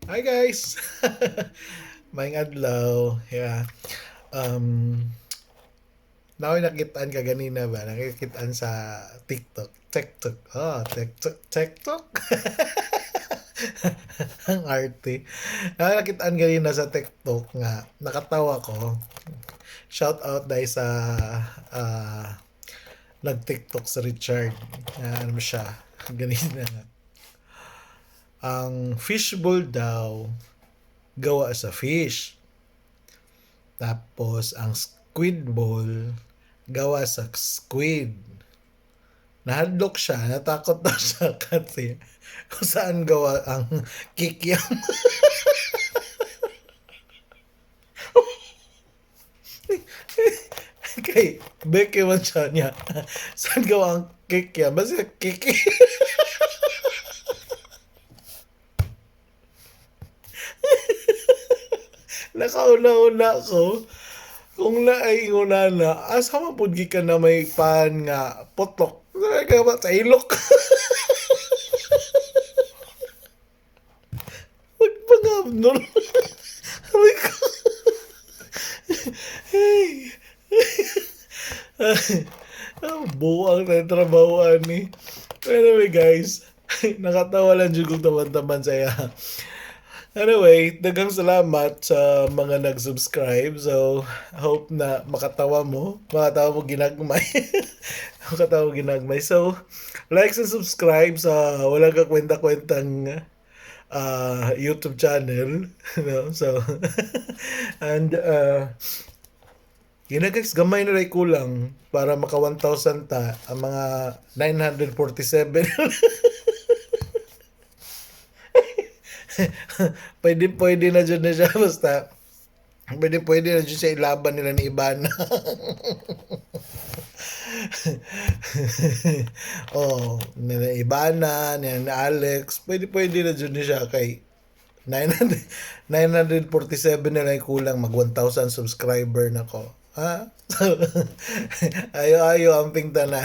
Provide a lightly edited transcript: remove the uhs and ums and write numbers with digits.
Hi guys. Maayong adlaw. Yeah. Um Naoy nakitaan ka ganina ba? Nakikitaan sa TikTok. TikTok. Oh, TikTok. TikTok. Ang arte. Nakikitaan ganina sa TikTok nga nakatawa ko. Shout out dahil sa nag-TikTok sa Richard. Ano siya? Ganina nga. Ang fishbowl daw gawa sa fish. Tapos ang squid ball gawa sa squid. Nahadlok siya, natakot daw siya kasi kung saan gawa ang kikiam. Kay Becky man siya niya. Saan gawa ang kikiam? Basta kiki. Nakauna-una ko kung naay na asa man pud gikan na may pan nga putok. Gawa sa ilok. Magpangabnol. Sabi ko. Hey. Buang na yung trabaho ani. Anyway guys, nakatawa lang jud kong taban-taban sa iya. Anyway, daghang salamat sa mga nag-subscribe. So, hope na makatawa mo. Makatawa mo ginagmay. Makatawa mo ginagmay. So, like and subscribe sa walang kakwenta-kwentang YouTube channel. No? So, and yun na guys, gamay na rin kulang para maka 1,000 ta ang mga 947. Pwede pwede na dyan na siya basta pwede pwede na dyan siya ilaban nila ni Ivana. Oh, nila Ivana, nila ni Alex, pwede pwede na dyan na siya kay 900, 947 na lang kulang mag 1,000 subscriber na ko. Ha? Ayo ayo amping tanan.